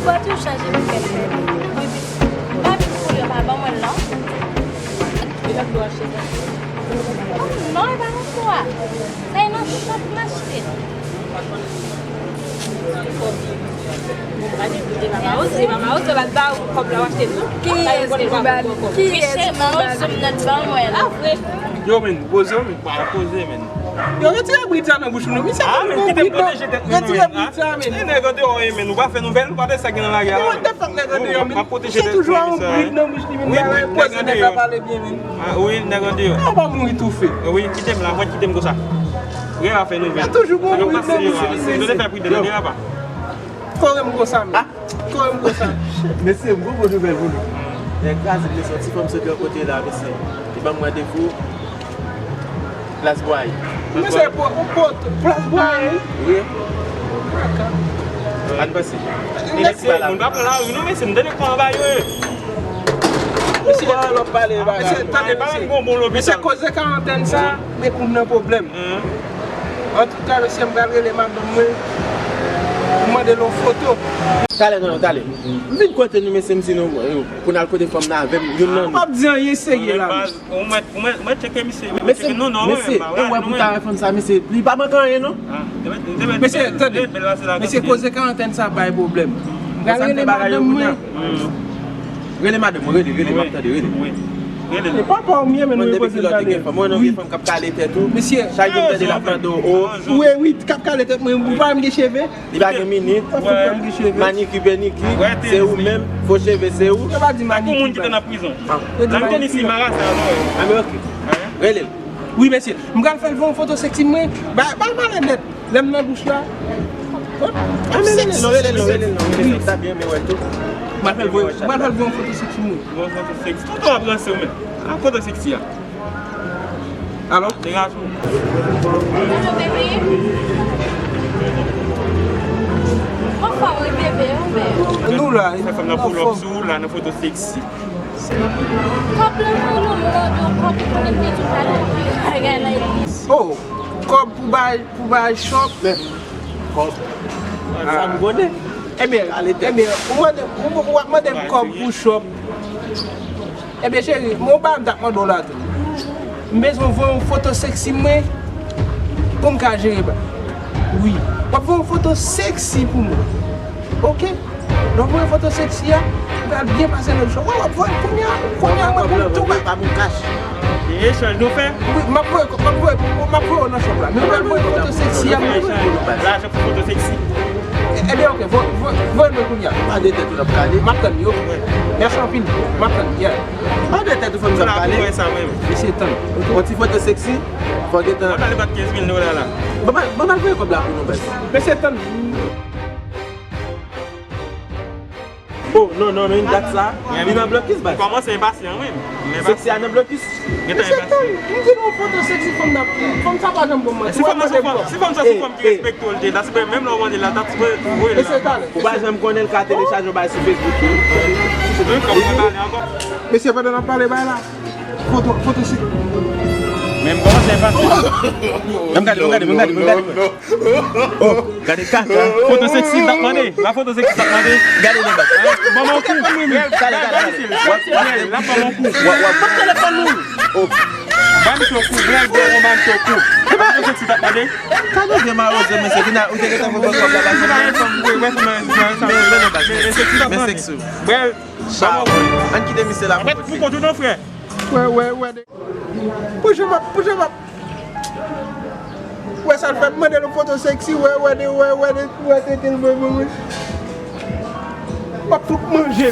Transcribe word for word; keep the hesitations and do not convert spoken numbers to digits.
Ou pa toujou chanje bouke fè. Wi, pitit. Ou pa vin pou yo pa ban mwen l non. Li pa pou achte sa. Oh, non, e pa nan kou a. Sa e nan shop m achte l. Bon, gade, koute Mama Rose, Mama Rose, va ba ou kòb la, w achte tout. Kiyès ki ba l? Kiyès ki ba l? Mama Rose, m nan ban mwen l. Ah, vre? Yo, men, poze, men. Pa poze, men. Yo, retire brit sa nan bouch nou. Misye ah, men, kite m pwoteje tèt mwen, retire brit sa, men. E nèg andeyò, e, men, ou pa fè nouvèl, ou pa de sa gen nan lari a. What the fuck, nèg andeyò, men. M ap pwoteje tèt mwen, men. Misye toujou a yon brit nan bouch li, men. Wi, wi, nèg andeyò. Misye pa pale byen, men. Ah, wi, nèg andeyò. Ou pa mouri toufe. Wi, kite m la, mwen kite m konsa. Wi, pa fè nouvèl. Toujou gon brit nan bouch li, men. Yo, te fè pridan, tande la pa. Kore m konsa, men. Kore m konsa. Mesye, m gon bon nouvèl pou nou. Nèg kraze, mesye, yon ti fanm sot yon kote la, mesye. Li ban m randevou. Plas Bway. Mesye, pou, pou, pou, Plas Bway? Wi. Ann pase. Mesye, moun pa pran lari non, mesye, m tande kòman bagay yo ye. Mesye, lòt pale, mesye, tande, mesye. Mesye, koze karantèn sa, met moun nan pwoblèm. Antouka, mesye, m pral rele madanm mwen pou mande l yon foto. Talè, non, non, talè. M vin kote nou, mesye, m di nou, pou n al kote fanm nan avè m, youn nan nou. M ap di anyen serye la, mesye. Ou mèt, ou mèt, ou mèt tcheke misye, wi. Mesye, non, non, mesye, ou wè pou ta wè fanm sa, mesye, li pa manke anyen, non. Mesye, tande. Mesye, koze karantèn sa bay pwoblèm. M pral rele madanm mwen. Rele madanm ou, rele, rele, m ap tande, rele. Wi. Rele l. E papa w m ye, men nou repoze m tande. Mwen, depi kilè w te gen fanm? Mwen, non, gen fanm k ap kale tèt ou. Mesye. Chak jou m tande l ap mande w, o. Wi, wi, k ap kale tèt mwen, ou pa wè m gen cheve? Li pa gen minit. Manikir, pedikir, se ou menm. Fo cheve, se ou. Yo pa di manikir. Pou moun ki te nan prizon. Yo di manikir. Nan isi, marasa, non. Ah, men ok. Rele l. Wi, mesye. M pral fè l voye yon foto seksi mwen. Bay, bay malè nèt. Lè m nan douch la. Ah, men rele l non, rele l non, rele l non, rele l non, ta byen, men wè l tou. M pral fè l voye, m pral fè l voye yon foto seksi mwen. Yon foto seksi. Tonton ap ranse w menm. A foto seksi a. Alo? Te rache w. Alo, bebe. Anfòm, wi, bebe, anfòm. Nou la, fè fanm nan pull up sou ou la, nan foto seksi. Kòb lan pou nou, m mande w kòb pou nou, m te di w pa nan bagay la. Oh, kòb pou bay, pou bay shop. Kòb. Sa m konnen. Ebyen, ebyen, ou mande, ou, ou ap mande m kòb pou shop. Ebyen, cheri, men w pa m t ap mande w la tou. M bezwen voye yon foto seksi mwen pou m ka jere ba. Wi. W ap voye yon foto seksi pou mwen. Ok? Lè w voye foto seksi a, ou pral byen pase nan shop. Wè, w ap voye l kounye a, kounye a, mwen pou m tou ba. Pa pou kach. E echanj nou fè? Wi, m ap voye, m ap voye, m ap voye w nan shop la. Men w pral voye foto seksi a, mwen. Lajan pou foto seksi. E, ebyen, ok, voye, voye, voye mwen kounye a. Pa de tèt ou n ap kale. M ap tann, yo. Mèsi anpil. M ap tann, yeah. Pa de tèt ou fanm sa ap pale. Mesye tann. Yon ti foto seksi, fò gentan. Mwen pale bat kenz mil dola la. Ban m al, ban m al voye kòb la pou nou, baz. Mesye tann. Oh, non, non, men dat sa. Li nan blokis, baz. Kòmanse enpasyan, wi. Seksi a nan blokis. Mesye tann, m di nou foto seksi fanm nan. Fanm sa pa janm bon manti. Si fanm nan se fanm, si fanm sa se fanm ki respekte w, l te la, se menm lè w mande l la, t ap voye l la. Mesye tann. Ou pa janm konnen l ka telechaje yon bagay sou Facebook tou. Mesye, pandan n ap pale bagay la, foto, foto si. Men m kòmanse enpasyan. Menm gade, menm gade, menm gade, menm gade. Oh, gade kaka. Foto seksi, l t ap mande. La foto seksi, l t ap mande. Gade le bak. Ban m yon kou. Talè, talè, talè. L ap ban m yon kou. W ap, w ap. Pran telefòn ou. Oh. Ban misye yon kou, blan, blan, ban misye yon kou. Foto seksi, l t ap mande. Gade vye mawozè, mesye, vin a, ou te gentan pran kòb la, baz. Men, men non, baz. Men seksi ou. Baz, ann kite misye la pou kont li. Pou kont ou non, frè. Wè, wè, wè. Pou jan m ap, pou jan m ap. Wè sa l fè, m mande l yon foto seksi, wè, wè, de, wè, wè, de, wè, tete l, wè, wè, wè. M ap fout manje.